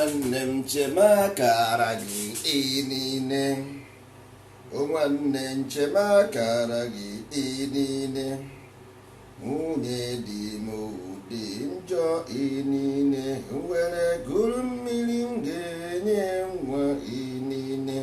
Nwanne m, chemakara gị niile. O nwanne, nchemakara gị niile. Nwunye dị m dị njọ niile, were gụrụ mmiri m ga-enye nwa niile.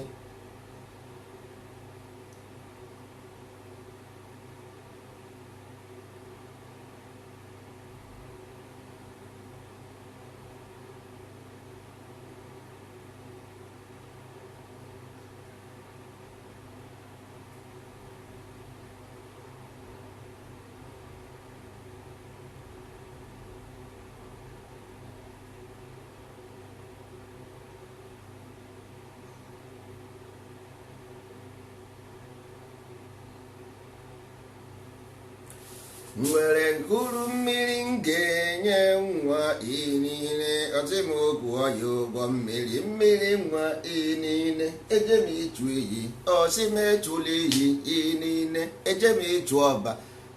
Nwere nkuru mmiri m ga-enye nwa niile. Ọtị m okwu ọya ụgwọ mmiri mmiri nwa niile. Eje m ịchụ iyi, ọsị m echula iyi niile. Eje m ịchụ ọba,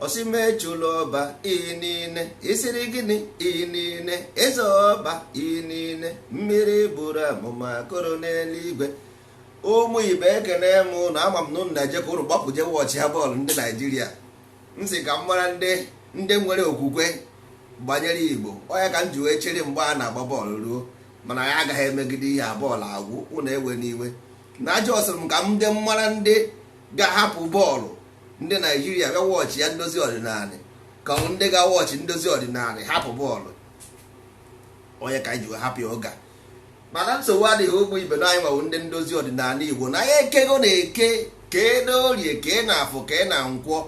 ọsị m echula ọba niile. Isiri gịnị niile? Eze ọba niile, mmiri buru amụma kụrụ n'eluigwe. Ụmụ ibe, ekene m na ama m na unu na-eje ka unu gbapụje watch ha bọọlụ ndị Naijiria. M sị ka m mara ndị nwere okwukwe gbanyere Igbo onye ka m ji wee chere mgbe a na-agba bọọlụ ruo, mana ya agaghị emegide ihe a. Bọọlụ agwụ, unu ewe n'iwe na ajọ ọsịrị m ka m ndị mara ndị ga-ahapụ bọọlụ ndị Naijiria bịa watch ya ndozi ọdịnala, ka ndị ga-watch ndozi ọdịnala hapụ bọọlụ onye ka anyị ji wee hapụ ya oge a. Mana nsogbu adịghị, ụmụ ibe, na anyị nwawo ndị ndozi ọdịnala Igbo na anyị ekego na eke, kee na orie, kee na afọ, kee na nkwọ.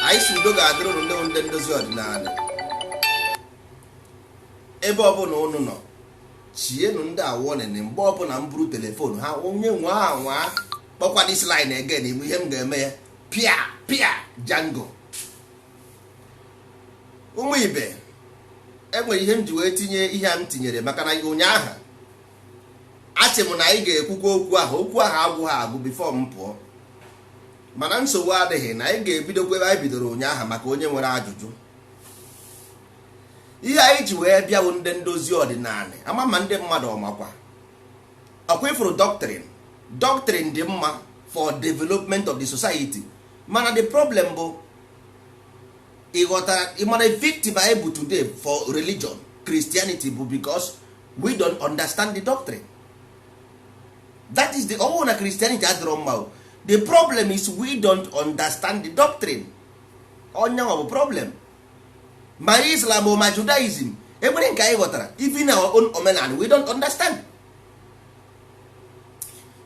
Anyị si udo ga-adịrị ụnụ, ndị bụ ndị ndozi ọdịnala, ebe ọbụla ụnụ nọ. Chienụ ndị awọnịnị mgbe ọbụla m buru telephone ha, onye nwa anwa kpọkwa this line again, ime ihe m ga-eme ya pịa pịa jango. Ụmụ ibe, enwere ihe m ji wee tinye ihe a m tinyere, maka na ụnyaahụ achị m na anyị ga-ekwukwa okwu ahụ. Okwu ahụ agwụghị agwụ before m pụọ, mana nsogbu adịghị na anyị ga-ebidokwa ebe anyị bidoro ụnyaahụ, maka onye nwere ajụjụ. Ihe anyị ji wee bịawo ndị ndozi ọdịnala, ama ma ndị mmadụ ọmakwa ọkwa ifuru doctrine. Doctrine dị mma for development of the society, mana the problem bụ, ịghọtara, ịmana victim anyị bụ today for religion Christianity bụ because we don't understand the doctrine. That is the ọwụ na Christianity adịrọ mma o. The problem is we don't understand the doctrine. Onye nwa bụ problem, ma Islam o, ma Judaism, enwere nke anyị ghọtara. Even our own omenala, we don't understand.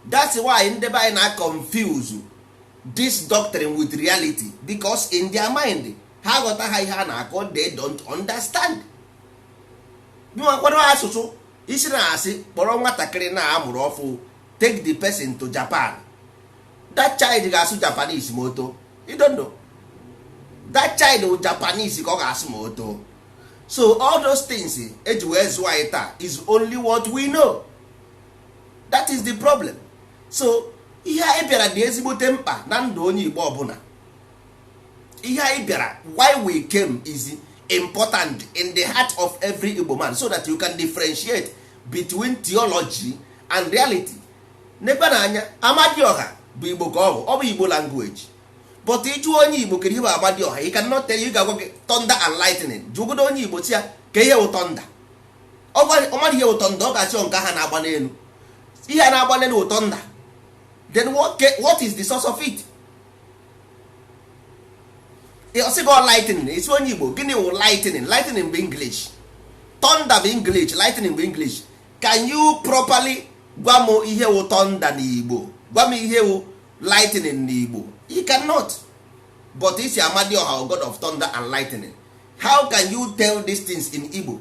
That's why ndị be anyị na confuse this doctrine with reality, because in their mind, ha ghọta ha ihe a na-akọ. They don't understand. Nwakwado asụsụ isi na-asị kpọrọ nwatakịrị na-amụrụ ọfụ, take the person to Japan, that child ga-asụ Japanese ma o too. You don't know that child wụ Japanese ka ọ ga-asụ ma o too. So all those things eji wee zụọ anyị taa is only what we know. That is the problem. So ihe anyị bịara dị ezigbote mkpa na ndụ onye Igbo ọbụla. Ihe anyị bịara, why we came, is important in the heart of every Igbo man, so that you can differentiate between theology and reality. N'ebe na anya, Amadioha bụ Igbo ka ọ bụ, ọ bụ Igbo language, but ịjụ onye Igbo kedu ihe bụ Amadioha, he cannot tell you. Ga-agwa gị thunder and lightning. Jụgodo onye Igbo si ya ka ihe wụ thunder, ọ mara ihe wụ thunder. Ọ ga-achọ nke ha na-agba n'elu. Ihe a na-agba n'elu wụ thunder. Then what is the source of it? Ọ sị gị lightning. Isi onye Igbo, gịnị wụ lightning? Lightning bụ English, thunder bụ English, lightning bụ English. Can you properly gwa m ihe wụ thunder n'Igbo? Gwa m ihe wụ lightning n'Igbo? You cannot. But isi Amadioha, god of thunder and lightning, how can you tell these things in Igbo?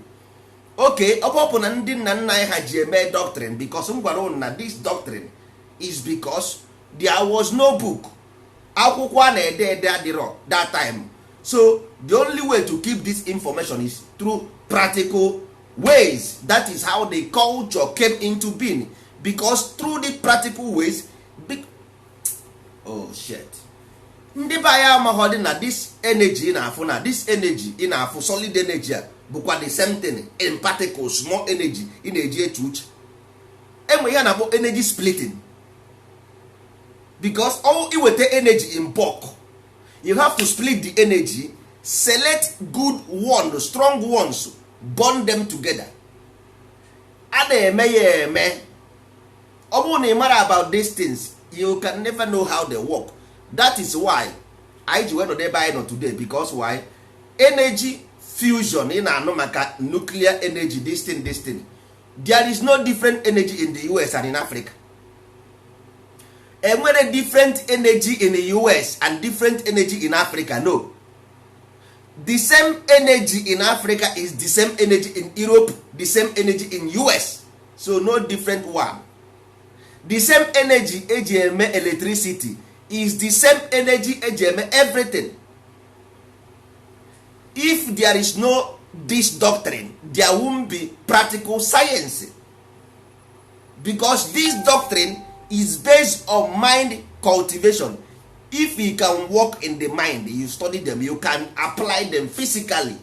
Okay, ọ bụ na ndị nna nna anyị ha ji eme doctrine, because m gwara unu na this doctrine is because there was no book. Akwụkwọ a na-ede ede adịrọ that time, so the only way to keep this information is through practical ways. That is how the culture came into being, because through the practical ways. Oh shit, ndị be anyị amaghọ dị na this energy ị na-afụ, na this energy ị na-afụ, solid energy a, bụkwa the same thing in particles, small energy ị na-eji eche uche. Enwe ihe a na-akpọ energy splitting, because all iweta energy in bulk, you have to split the energy, select good one, strong ones, bond them together. A na-eme ya eme. Ọ bụrụ na ị mara about these things, you can never know how they work. That is why anyị ji wee nọdụ ebe anyị nọ today, because why? Energy fusion ị na-anụ maka nuclear energy, this thing, this thing, there is no different energy in the US and in Africa. Enwere different energy in the US and different energy in Africa? No. The same energy in Africa is the same energy in Europe, the same energy in US. So no different one. The same energy eji eme electricity is the same energy eji eme everything. If there is no this doctrine, there won't be practical science, because this doctrine is based on mind cultivation. If you can work in the mind, you study them, you can apply them physically.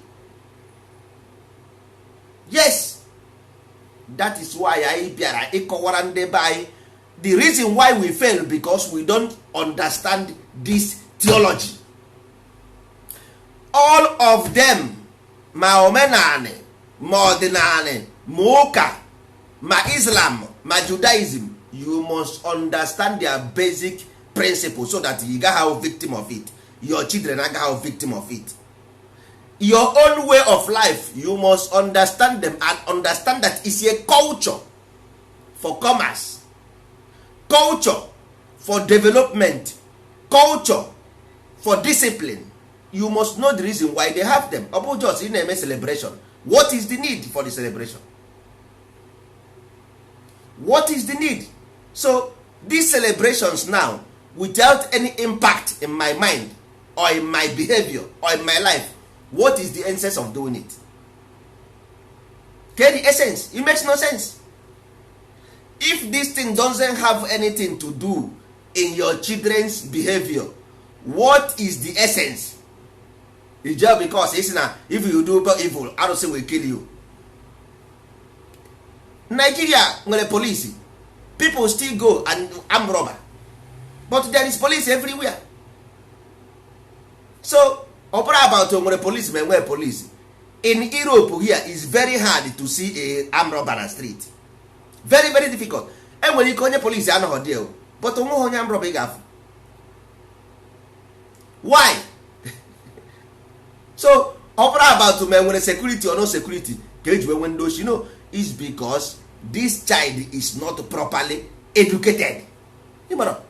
Yes, that is why anyị bịara ịkọwara ndị be anyị the reason why we fail, because we don't understand this theology. All of them, ma omenani, ma ọdịnani, ma ụka, ma Islam, ma Judaism, you must understand their basic principle so that you gaghị have victim of it, your children agaghị have victim of it. Your own way of life, you must understand them and understand that it's a culture for commerce, culture for development, culture for discipline. You must know the reason why they have them. Ọ bụ just ị na-eme celebration, what is the need for the celebration? What is the need? So these celebrations now, without any impact in my mind or in my behavior or in my life, what is the essence of doing it? Ke the essence? It makes no sense. If this thing doesn't have anything to do in your children's behavior, what is the essence? It's just because it's na if you do evil, arụsị will kill you. Nigeria nwere police, people still go and arm robber, but there is police everywhere. So ọ bụrụ about o nwere police ma enwee police in Europe, here is very hard to see a arm robber na street. Very, very difficult. Enwere ike onye police anọghị there, but onweghị onye arm robber ị ga-afụ. Why? So ọ bụrụ about ma enwere security or no security ka eji wee nwee ndị oshi, no. Is because this child is not properly educated. Ịmara?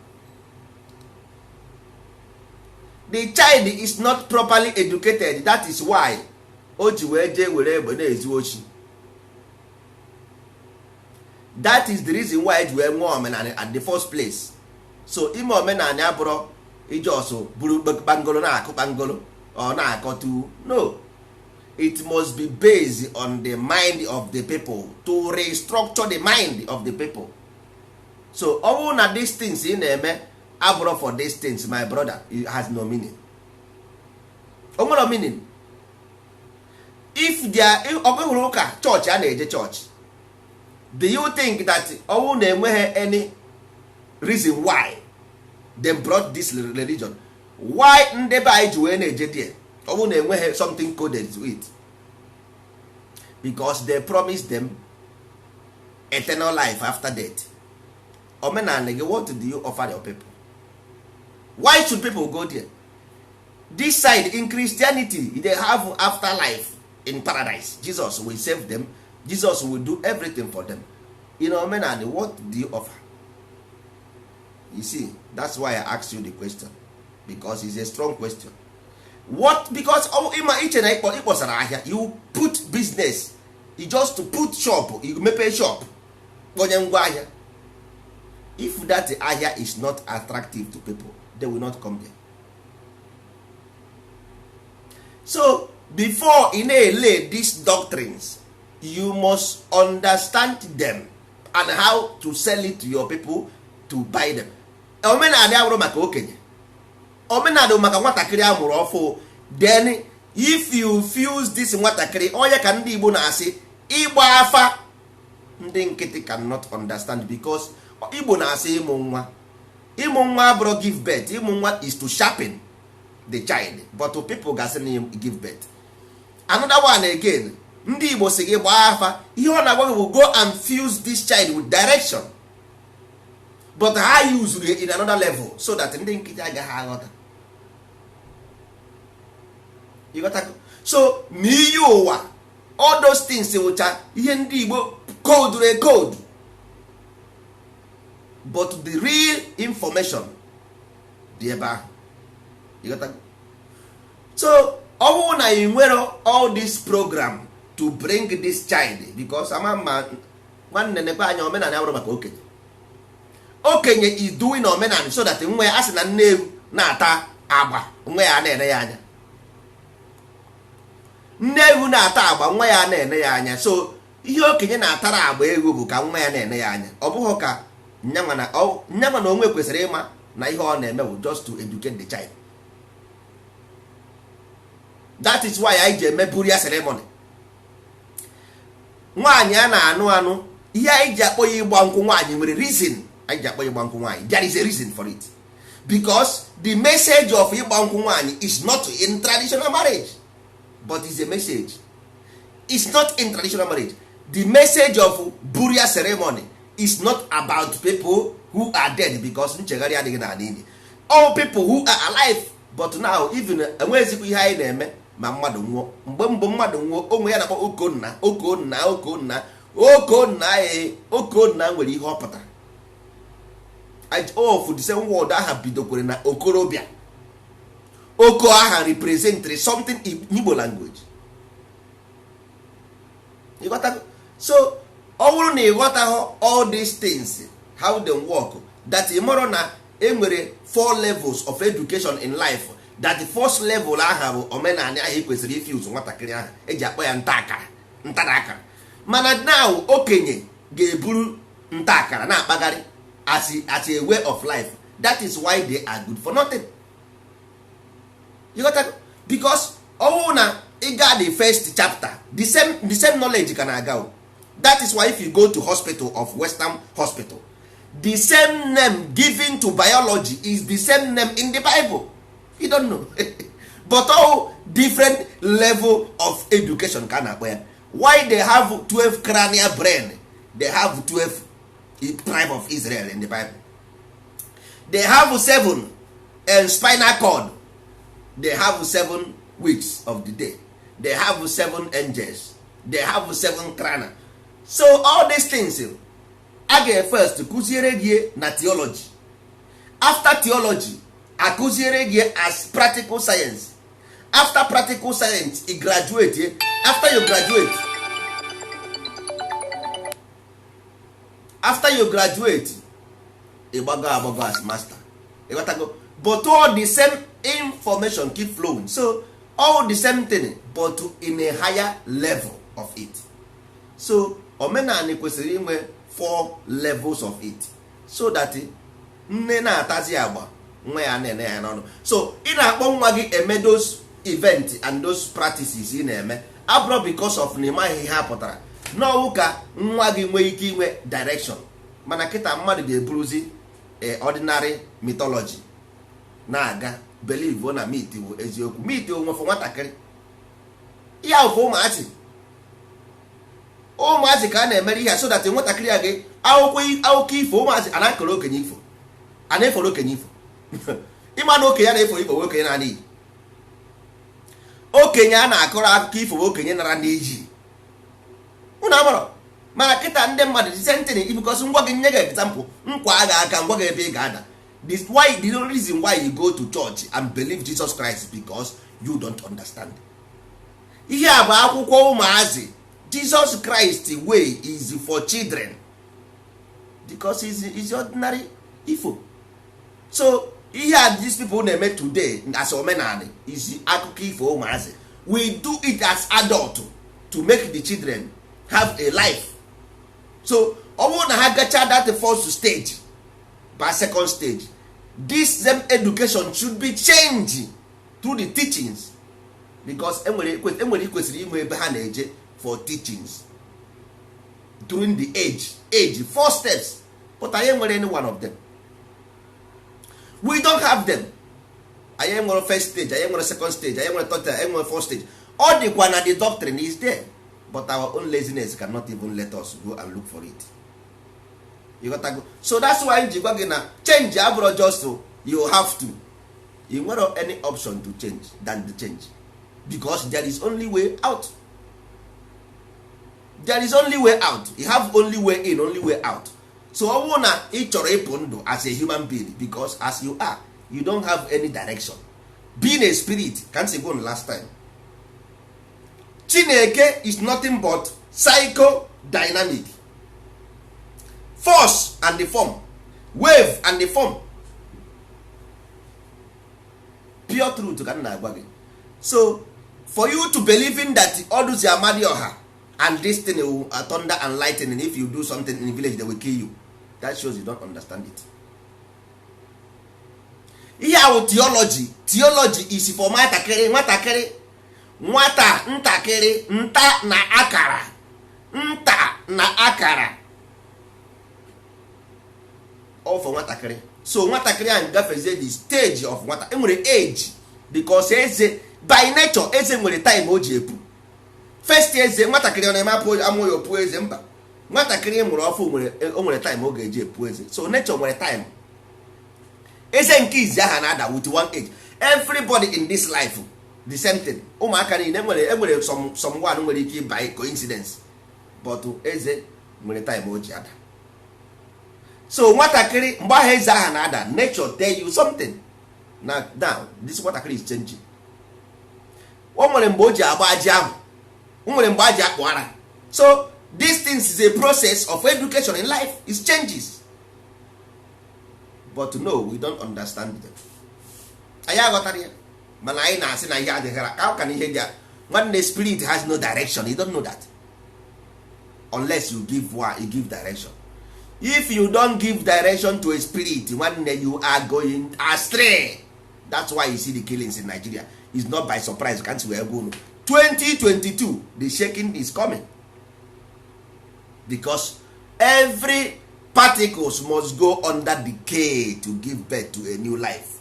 The child is not properly educated. That is why o ji wee jee were egbe na-ezu ochi. That is the reason why eji wee nwee omenala at the first place. So ime omenala abụrụ ije ọsọ buru kpangolo na-akụ kpangolo ọ na-akọtu. No, it must be based on the mind of the people, to restructure the mind of the people. So ọ bụrụ na these things ị na-eme abụrụ for these things, my brother, it has no meaning. O nwere meaning if there ọ hụrụ ụka chọọchị a na-eje chọọchị. Do you think that ọnwụ na-enweghị any reason why them brought this religion? Why ndị be anyị ji wee na-eje there? Ọ bụrụ na enweghị something coded to it, because they promise them eternal life after death. Omenala gị, what do you offer your people? Why should people go there? This side, in Christianity, they have afterlife in paradise. Jesus will save them, Jesus will do everything for them. In omenala, what do you offer? You see, that's why I ask you the question, because it's a strong question. What? Because ịma iche na ịkpọsara ahịa, you put business, you just to put shop, you mepe shop, kponye ngwa ahịa. If that ahịa is not attractive to people, they will not come there. So before ị na-ele these doctrines, you must understand them and how to sell it to your people to buy them. Omenala abụrụ maka okenye, omenala maka nwatakịrị a mụrụ ọfụ. Then if you fuse this nwatakịrị, onye ka ndị Igbo na-asị ịgba afa. Ndị nkịtị cannot understand because Igbo na-asị ịmụ nwa, ịmụ nwa abụrụ give birth. Ịmụ nwa is to sharpen the child, but people ga-asị na give birth. Another one again, ndị Igbo si gị gbaa afa. Ihe ọ na-agwa gị bụ go and fuse this child with direction, but ha use it in another level so that ndị nkịtị agaghị aghọta. Ịghọtago? So ma iyi ụwa, all those things wụcha ihe ndị Igbo coduru e code, but the real information dị ebe ahụ. Ịghọtago? So ọ bụrụ na ị nwere all this program to bring this child, because ama ma nwanne nekwe anya, omenala abụrụ maka okenye. Okenye is doing omenala so that nwa ya, a sị na nne ewu na-ata agba, nwa ya na-ene ya anya. Nne ewu na-ata agba, nwa ya na-ene ya anya. So ihe okenye na-atara agba ewu bụ ka nwa ya na-ene ya anya. Ọ bụghị ka nyanwa na onwe kwesịrị ịma na ihe ọ na-eme bụ just to educate the child. That is why anyị ji eme burial ceremony. Nwaanyị a na-anụ anụ, ihe anyị ji akpọ ya ịgba nkwụ nwaanyị nwere reason. Anyị ji akpọ ya ịgba nkwụ nwaanyị, there is a reason for it, because the message of ịgba nkwụ nwaanyị is not in traditional marriage, but is a message. It's not in traditional marriage. The message of burial ceremony is not about people who are dead, because nchegharị adịghị n'ala ili. All people who are alive. But now even enweghịzikwa ihe anyị na-eme ma mmadụ nwụọ. Mgbe mbụ mmadụ nwụọ, onwe ya na-akpọ okonna, okonna, okonna, okonna. Ee, okonna nwere ihe ọ pụtara of the same word aha bidokwere na okorobịa. Oko aha represent something in Igbo language. Ịghọtago? So ọ bụrụ na ịghọtaghọ all these things, how them work, that ị mara na enwere four levels of education in life, that the first level aha bụ omenala ahụ ị kwesịrị ifuse nwatakịrị ahụ eji akpọ ya nta akara, ntara akara. Mana now okenye ga-eburu nta akara na-akpagharị as a way of life. That is why they are good for nothing. You got that? Because ọwụ na ị gaa the first chapter, the same knowledge ka na-aga o. That is why if you go to hospital of western hospital, the same name given to biology is the same name in the Bible. You don't know, but all different level of education ka a na-akpọ ya. Why they have 12 cranial brain? They have 12 tribe of Israel in the Bible. They have seven and spinal cord. They have 7 weeks of the day. They have seven angels. They have seven crana. So all these things a ga first kụziere gị na theology. After theology, akụziere gị as practical science. After practical science, ị graduate. After you graduate, after you graduate, ị gbago agbago as master. Ịghọtago? But all the same information keep flowing. So all the same thing, but in a higher level of it. So omenani kwesịrị inwe four levels of it so that nne na-atazi agba, nwa ya na-ene ya n'ọnụ. So ị na-akpọ nwa gị eme those event and those practices ị na-eme abụrụ because of na ịmaghị ihe ha pụtara n'ọwụ ka nwa gị nwee ike inwe direction. Mana kịta mmadụ ga-eburuzi ordinary mythology na-aga believe na myth bụ eziokwu. Myth onwefọ nwatakịrị ihe ahụ, ụmụazị, ụmụazị ka a na-emere ihe a so that nwatakịrị a gị akwụkwọ akụkọ ifo. Ụmụazị a na-akọrọ okenye ifo, a na-eforo okenye ifo. Ịma na okenye a na-eforo ifo bụ okenye na iyi. Okenye a na-akọrọ akụkọ ifo bụ okenye nara n'iyi. Unu amarọ. Mana kịta ndị mmadụ the same thing, because ngwa gị nye gị example nkwa a ga-aka ngwa gị ebe ị ga-ada. This why the reason why you go to church and believe Jesus Christ, because you don't understand. Ihe a bụ akwụkwọ ụmụazị. Jesus Christ way is for children because is ordinary ifo. So ihe a these people na-eme today as omenala is akụkọ ifo ụmụazị. We do it as adult to make the children have a life. So ọ bụrụ na ha gacha that first stage by second stage, this same education should be changed through the teachings, because enwere ikwesịrị inwe ebe ha na-eje for teachings. During the age four steps, but anyị nwere any one of them? We don't have them. Anyị nwere first stage, anyị nwere second stage, anyị nwere third stage, anyị nwere fourth stage. Ọ dịkwa na the doctrine is there, but our own laziness cannot even let us go and look for it. You got to go. So that's why ji gwa gị na change abụrụ just you have to. You nwere any option to change than the change, because there is only way out. There is only way out. You have only way in, only way out. So ọ bụrụ na ị chọrọ ịpụ ndụ as a human being, because as you are, you don't have any direction. Being a spirit, ka m si gwa unu last time, Chineke is nothing but psychodynamic force and the form, wave and the form. Pure truth ka m na-agwa gị. So for you to believe in that oduzi Amadioha and this thing will thunder and lightning, if you do something in the village, they will kill you. That shows you don't understand it. Ihe ahụ theology, theology is for nwatakịrị, nwatakịrị, nwata ntakịrị, nta na akara, nta na akara, all for nwatakịrị. So nwatakịrị ahụ gafezie the stage of nwata, enwere age, because eze by nature, eze nwere time o ji epu. First eze nwatakịrị ọ na-eme apụ amụ ya opu eze? Mba. Nwatakịrị mụrụ ọfụ nwere, o nwere time ọ ga-eji epu eze. So nature nwere time. Eze nke izi aha na-ada with one age. Everybody in this life, the same thing. Ụmụaka niile enwere, enwere some one nwere ike by coincidence, but eze nwere time o ji ada. So nwatakịrị mgbe ahụ eze aha na-ada, nature tell you something. Na now this nwatakịrị is changing. O nwere mgbe o ji agba aji ahụ, o nwere mgbe a ji akpụ ara. So these things is a process of education in life, is changes. But no, we don't understand them. Anyị aghọtara ya, mana anyị na-asị na ihe adịghịra ka ka na ihe dị. Nwanne, spirit has no direction. You don't know that unless you give one, you give direction. If you don't give direction to a spirit, nwanne, you are going astray. That's why you see the killings in Nigeria. Is not by surprise. Ka ntị wee gwa unu, 2022, the shaking is coming, because every particles must go under decay to give birth to a new life.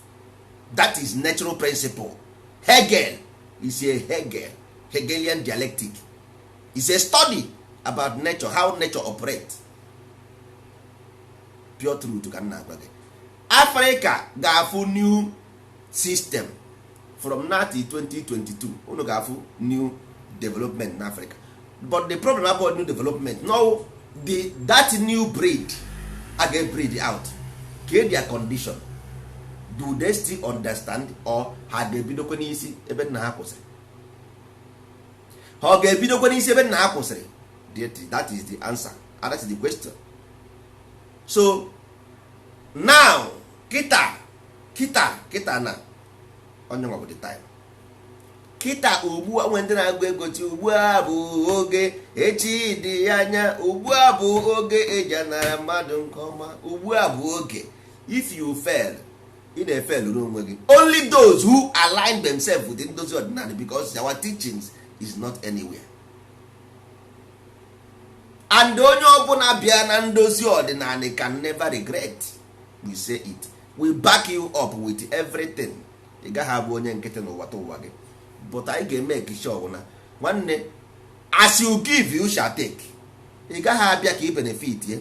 That is natural principle. Hegel is a Hegel, Hegelian dialectic is a study about nature, how nature operate. Pure truth ka m na-agwa gị. Africa ga-afụ new system from now till 2022. Unu ga-afụ new development na Africa. But the problem about new development, no, the that new breed a ga breed out ke their condition, do they still understand, or ha ga-ebidokwe n'isi ebe nna ha kwụsịrị? Ha ọ ga-ebidokwe n'isi ebe nna ha kwụsịrị? That is the answer and that is the question. So now, kịta kịta kịta na onye nwa bụ the time kịta ugbu a, nwe ndị na-agụ ego ti ugbu a bụ oge echi dị anya, ugbu a bụ oge eji anara mmadụ nke ọma, ugbu a bụ oge. If you fail, ị na-efel n'onwe gị. Only those who align themselves with ndozi ọdịnala, because our teachings is not anywhere. And onye ọbụla bịa na ndozi ọdịnala can never regret. We say it, we back you up with everything. Ị gaghị abụ onye nkịtị n'ụwa ta ụwa gị, but anyị ga-eme sure na, nwanne, as you give, you shall take. Ị gaghị abịa ka ị benefit ye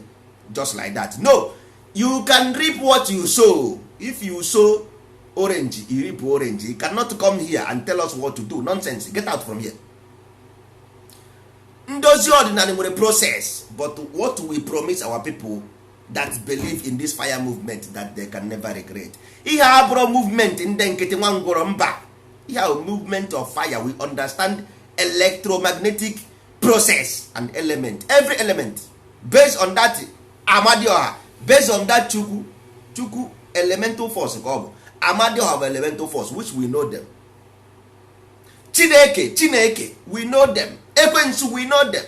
just like that. No, you can reap what you sow. If you sow orange, you reap orange. You cannot come here and tell us what to do. Nonsense, get out from here. Ndozi ọdịnala nwere process, but what we promise our people that believe in this fire movement, that they can never regret. Ihe abụrụ movement ndị nkịtị, nwa ngwọrọ, mba. Ihe ahụ movement of fire. We understand electromagnetic process and element, every element based on that Amadioha, based on that Chukwu. Chukwu elemental force ka ọ bụ. Amadioha bụ elemental force, which we know them. Chineke, Chineke, we know them. Ekwensu, we know them.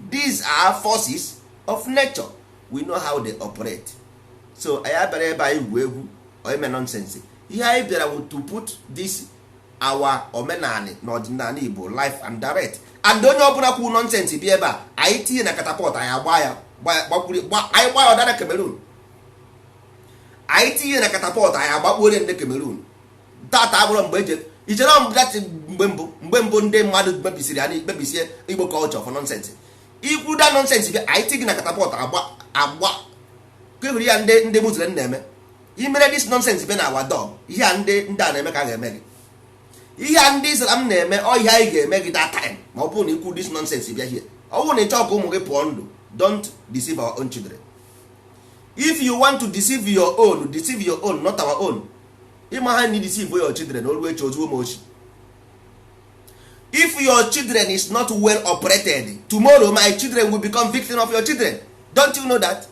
These are forces of nature. We know how they operate. So anyị abịara ebe anyị gwu egwu or ime nonsense. Ihe anyị bịara bụ to put this our omenani na ọdịnala Igbo life and direct. And onye ọbụla kwu nonsense bịa ebe a, anyị tinye na catapult, anyị agba ya gbakwuri, anyị gba ya ọdara Cameroon. Anyị tinye na catapult, anyị agbakpuore ndị Cameroon. Tata abụrụ mgbe eje ichere mgbe mbụ ndị mmadụ mebisiri anyị, mebisie Igbo culture for nonsense. Ikwu da nonsense bịa, anyị tinye na catapult, agba agba kehụrụ ya. Ndị Muslim na-eme imere this nonsense bịa na our door. Ihe a ndị a na-eme ka a ga-eme gị. Ihe a ndị Islam na-eme, ọ ihe anyị ga-eme gị that time. Ma ọ bụrụ na ikwu this nonsense bịa here, ọ bụrụ na ị chọọ ka ụmụ gị pụọ ndụ, don't deceive our own children. If you want to deceive your own, deceive your own, not our own. Ịma ha na deceive your children, oru echi ozuo m ochi. If your children is not well operated, tomorrow my children will become victim of your children. Don't you know that?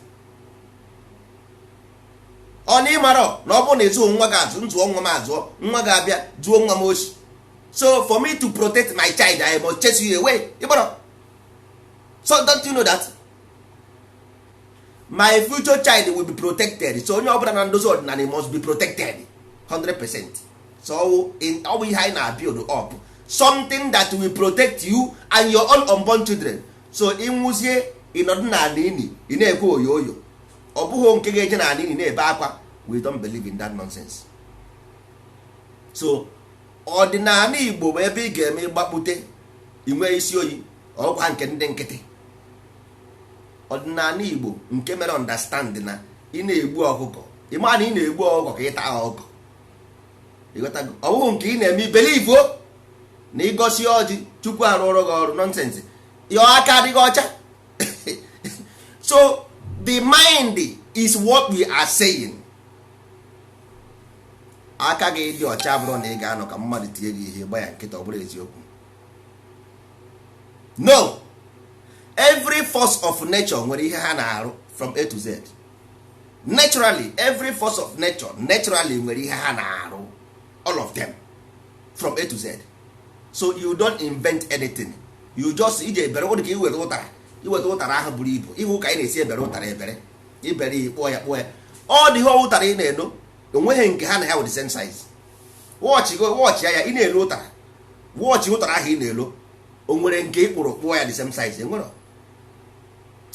Ọ na ịmarọ na ọ bụrụ na ịzụ nwa gị azụ, nzụọ nwa m azụọ, nwa gị abịa zuo nwa m ochi. So for me to protect my child, I must chase you away. Ịgbọrọ. So don't you know that my future child will be protected? So onye ọbụla na ndozi ọdịnala must be protected 100%. So ọ bụ ihe anyị na build up, something that will protect you and your own unborn children. So ịnwụzie, ịnọdụ n'ala ini, ị na-ekwe oyo oyo. Ọ bụghị nke ga-eje n'ala ini na-ebe akwa. We don't believe in that nonsense. So ọdịnala Igbo bụ ebe ị ga-eme ịgbakpute inwe isi oyi ọkwa nke ndị nkịtị. Ọdịnala Igbo nke mere understand na ị na-egbu ọkụkọ, ị ma na ị na-egbu ọkụkọ ka ị taa ọkụkọ. Ịghọtago? Ọ bụghị nke ị na-eme ibelivuo na ịgosi ọjị, Chukwu arụọrọ gị ọrụ. Nonsense. Your aka adịghị ọcha. So the mind is what we are saying. Aka gị dị ọcha bụrụ na ị ga-anọ ka mmadụ tie gị ihe, gba ya nkịta, ọ bụrụ eziokwu. No, every force of nature nwere ihe ha na-arụ from A to Z. Naturally, every force of nature naturally nwere ihe ha na-arụ, all of them, from A to Z. So you don't invent anything. You just ije ebere ọ dị ka iweta ụtara, iweta ụtara ahụ buru ibu. Ihu ka anyị na-esi ebere ụtara, ebere ibere, kpụọ ya, kpụọ ya. Ọ dị ihe ụtara ị na-eno, onweghị nke ha na ya wụ the same size. Wọchị wọchị ya, ị na-elo ụtara, wọchị ụtara ahụ ị na-elo, o nwere nke ị kpụrụ kpụọ ya the same size? Enwere.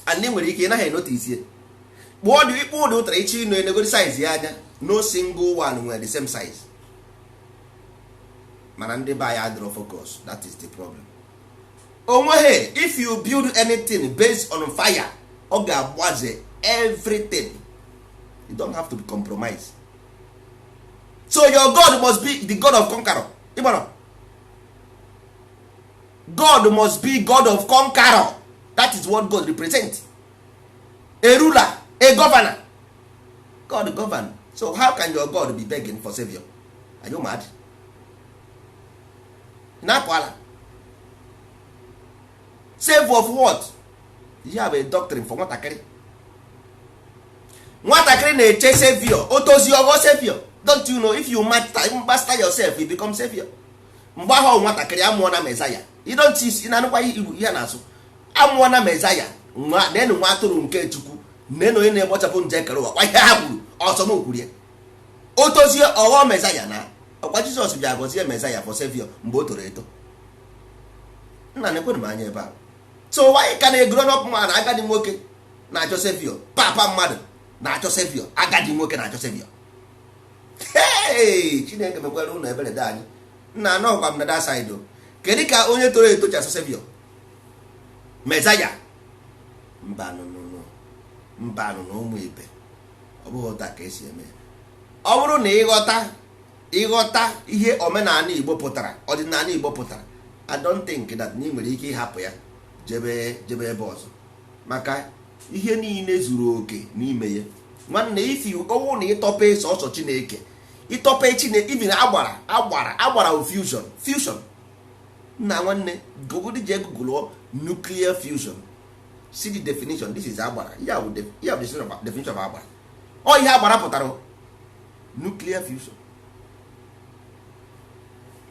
And ị nwere ike ị naghị enotice. Kpụọ dị ịkpụ ụdị ụtara iche ịnọ enegodi size ya anya, no single one nwere the same size. Mana ndị be anyị adịrọ focus. That is the problem. Onweghị, if you build anything based on fire, ọ ga-agbaze everything. You don't have to compromise. So your God must be the God of conqueror. Ịgbara God must be God of conqueror. That is what God represent, a ruler, a governor. God govern. So how can your God be begging for savior? Are you mad? Na-apụ ala. Save of what? You have a doctrine for nwatakịrị. Nwatakịrị na-eche savior, o tozie ọghọ savior. Don't you know, if you master yourself, you become savior? Mgbe ahụ nwatakịrị amụọ na Messiah. You don't see, ị na-anụkwa ihe na-asụ, amụọ na Messiah nwa nenu, nwa atụrụ nke Chukwu, nenu onye na-egbochapụ nje kere ụwa. Kwa ihe ha kwuru ọsọ m kwuru ya, o tozie ọghọ Messiah. Na ọkwa Jizọs bịa gọzie Messiah for savior mgbe o toro eto. Nna, na-ekwere m anya ebe a. So why ka na grown up man, agadi nwoke na-achọ savior? Papa mmadụ na-achọ savior, agadi nwoke na-achọ savior. Hey, Chineke mekwere ụlọ ebere dị anyị. Nna, anọkwa m na that side o. Kedu ka onye toro eto ji asọ savior, Messiah? Mba, nụnụnụ, mba nụ na ụmụ ibe, ọ bụghị ụta ka esi eme ya. Ọ bụrụ na ịghọta ihe omenala Igbo pụtara, ọdịnala Igbo pụtara, I don't think that na ị nwere ike ịhapụ ya jebe jebe ebe ọzọ, maka ihe niile zuru oke n'ime ya. Nwanne, ifi ọwụ na ịtọpe sọsọ Chineke, ịtọpe Chineke, even agbara agbara agbara fusion fusion. Nna, nwanne, gogodi, je google nuclear fusion, see the definition. This is agbara ya bụ ya bụ definition of agbara. Ọ ihe agbara pụtara, nuclear fusion.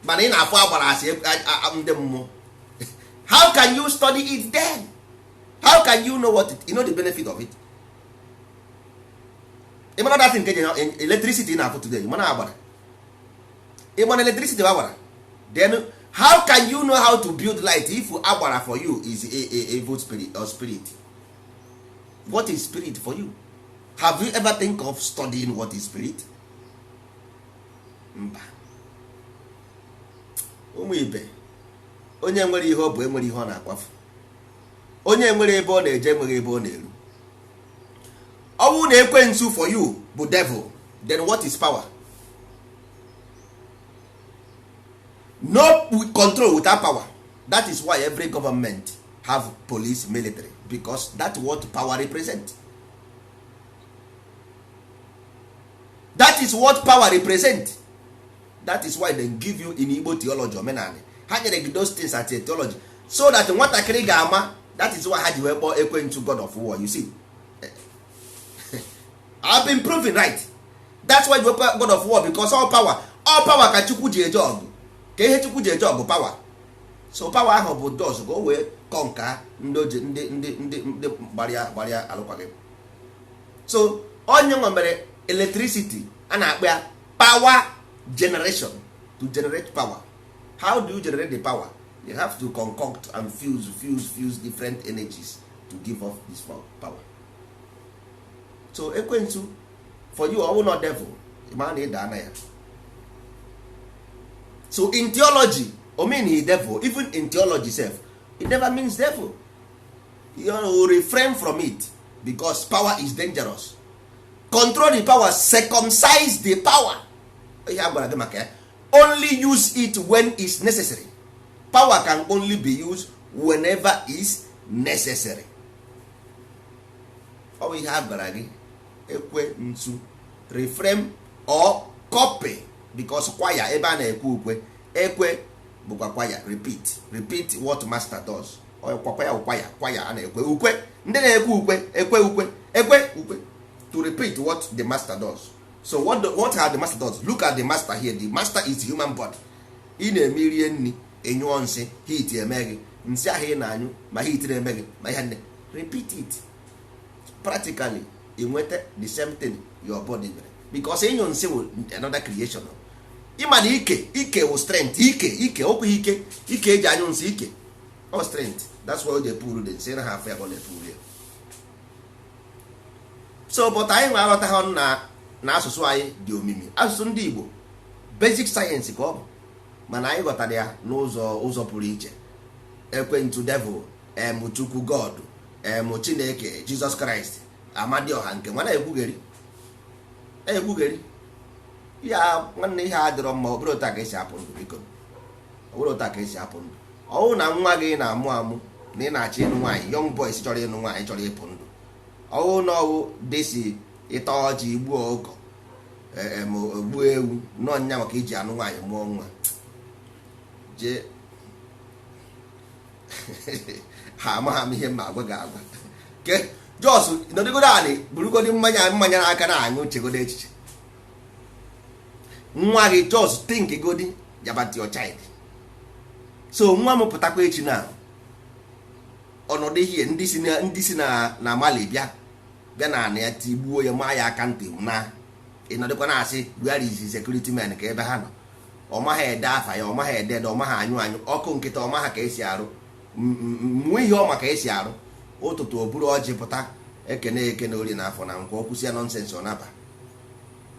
Mana ị na-afụ agbara asị ndị mmụọ. How can you study it then? How can you know what it, you know the benefit of it? Ị mara that nke electricity ị na-afụ today, ị mara agbara? Ị mara electricity bụ agbara? Then How can you know how to build light if agbara for you is a evil spirit or spirit? What is spirit for you? Have you ever think of studying what is spirit? Mba. Ụmụ ibe, onye nwere ihe ọ bụ enwere ihe ọ na-akwafu. Onye nwere ebe ọ na-eje enweghị ebe ọ na-eru. Ọ bụrụ na ekwensu for you bụ devil, then what is power? No control without power. That is why every government have police, military, because that what power represent. That is what power represent. That is why they give you in Igbo theology, omenani ha nyere gị those things as a theology so that nwatakịrị ga-ama. That is why ha ji wee kpọọ ekwensu god of war. You see, I've been proven right. That's why you kpọọ god of war, because all power, all power ka Chukwu ji eje ọgụ, ka ihe Chukwu ji eje ọgụ power. So power ahụ bụ dos ka o wee kọnka ndị oji ndị gbarịa gbarịa alụkwaghị. So onye nwe mere electricity a na-akpọ ya power generation, to generate power. How do you generate the power? You have to concoct and fuse different energies to give off this power. So ekwensu for you, ọ bụ not devil, ma na ịda na ya. So in theology, o mean he devil. Even in theology sef, it never means devil. You will refrain from it because power is dangerous. Control the power, circumcise the power. Ihe a gwara gị maka ya, only use it when is necessary. Power can only be used whenever is necessary. Ọ bụ ihe a gwara gị. Ekwe nsu, refrain or copy, because kwaya ebe a na-ekwe ukwe, ekwe bụkwa kwaya. Repeat, repeat what master does. Kwaya kwaya kwaya a na-ekwe ukwe, ndị na-ekwe ukwe, ekwe ukwe, ekwe ukwe, to repeat what the master does. So what are the master does? Look at the master here. The master is human body. Ị na-eme rie nri, ịnyụọ nsị, heat eme gị, nsị ahụ ị na-anyụ ma heat na-eme gị ma ihe nne. Repeat it practically, ị nweta the same thing your body mere, because ịnyụ nsị wụ another creation. Ịma na ike, ike wụ strength. Ike, ike okwu, ike, ike eji anyụ nsị, ike ọ strength. That's why o ji epuru the nsị na ha afọ ya ka ọ na-epuru ya. So but anyị nwe aghọta ha na asụsụ anyị dị omimi. Asụsụ ndị Igbo, basic science ka ọ bụ, mana anyị ghọtara ya n'ụzọ ụzọ pụrụ iche. Ekwentu devil, em Chukwu God, em Chineke, Jesus Christ, Amadioha, nke nwana ekwugheri ekwugheri ya. Nwanne, ihe a dịrọ mma. Ọ bụrụ otu a ka esi apụ ndụ, biko, ọ bụrụ otu a ka esi apụ ndụ. Ọwụ na nwa gị na-amụ amụ na ị na-achọ ịnụ nwaanyị, young boys chọrọ ịnụ nwaanyị, chọrọ ịpụ ndụ, ọwụ na ọwụ desi ịta ọjị, igbuo ọkụkọ, gbuo ewu nọ nya maka iji anụ nwaanyị, mụọ nwa, jee ha amagha m ihe mma agwa gị agwa ke jos nọdịgodo anị, burugodi mmanya mmanya n'aka na-aṅụ, chegodo echiche nwa gị. Just think godi about your child. So nwa m pụtakwa echi na ọnọdụ ihe ndị si na Mali bịa bịa na ana ya, tigbuo ya, maa ya aka ntị, na ịnọdịkwa na-asị, "Where is the security men?" Ka ebe ha nọ, ọ maghị ede afa ya, ọ maghị ede ede, ọ maghị anyụ anyụ ọkụ nkịta, ọ maghị ka esi arụ mụọ ihe, ọ maka esi arụ. Ụtụtụ o buru ọjị pụta, ekene ekene, ori na afọ na nkwọ, kwụsị ya nonsense, ọ naba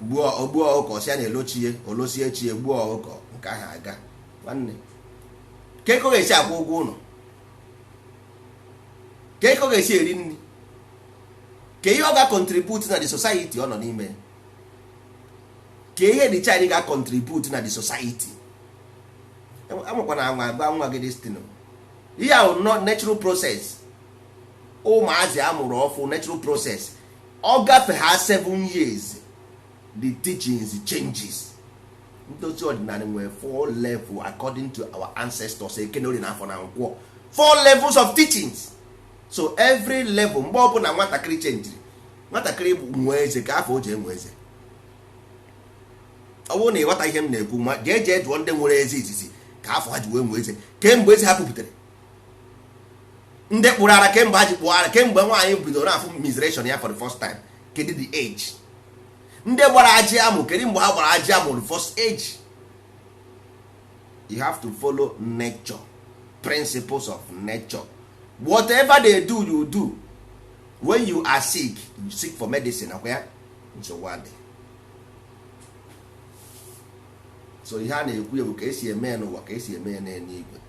gbuo ogbuo ọkụkọ, si ya na elochie olosie chie, gbuo ọkụkọ nke ahụ aga. Nwanne, ka eko ga-esi akwụ ụgwọ ụlọ, ka eko ga-esi eri nri, ka ihe ọ ga-contribute na the society ọ nọ n'ime, ka ihe the child ga-contribute na the society. Amakwana anwa agba nwa gị destiny. Ihe ahụ natural process. Ụmụazị amụrụ ọfụ, natural process, ọ gafe ha 7 years, the teachings changes. Ndozi ọdịnala nwere four level according to our ancestors. Ekene, ori na afọ na nkwọ, four levels of teachings. So every level, mgbe ọbụla nwatakịrị chenjiri, nwatakịrị nwee eze ka afọ o ji enwe eze. Ọ bụrụ na ịghọta ihe m na-ekwu, ma jee jee jụọ ndị nwere eze izizi ka afọ ha ji wee nwee eze, kemgbe eze ha pụpụtere, ndị kpụrụ ara, kemgbe ha ji kpụọ ara, kemgbe nwaanyị bidoro na-afụ menstruation ya for the first time, kedu the age? Ndị gbara ajị amụ, kedu mgbe ha gbara ajị amụ the first age? You have to follow nature, principles of nature. Whatever they do, you do. When you are sick, you seek for medicine. Akwa ya nsogbu adị. So ihe a na-ekwu bụ ka esi eme ya n'ụwa, ka esi eme ya n'eluigwe.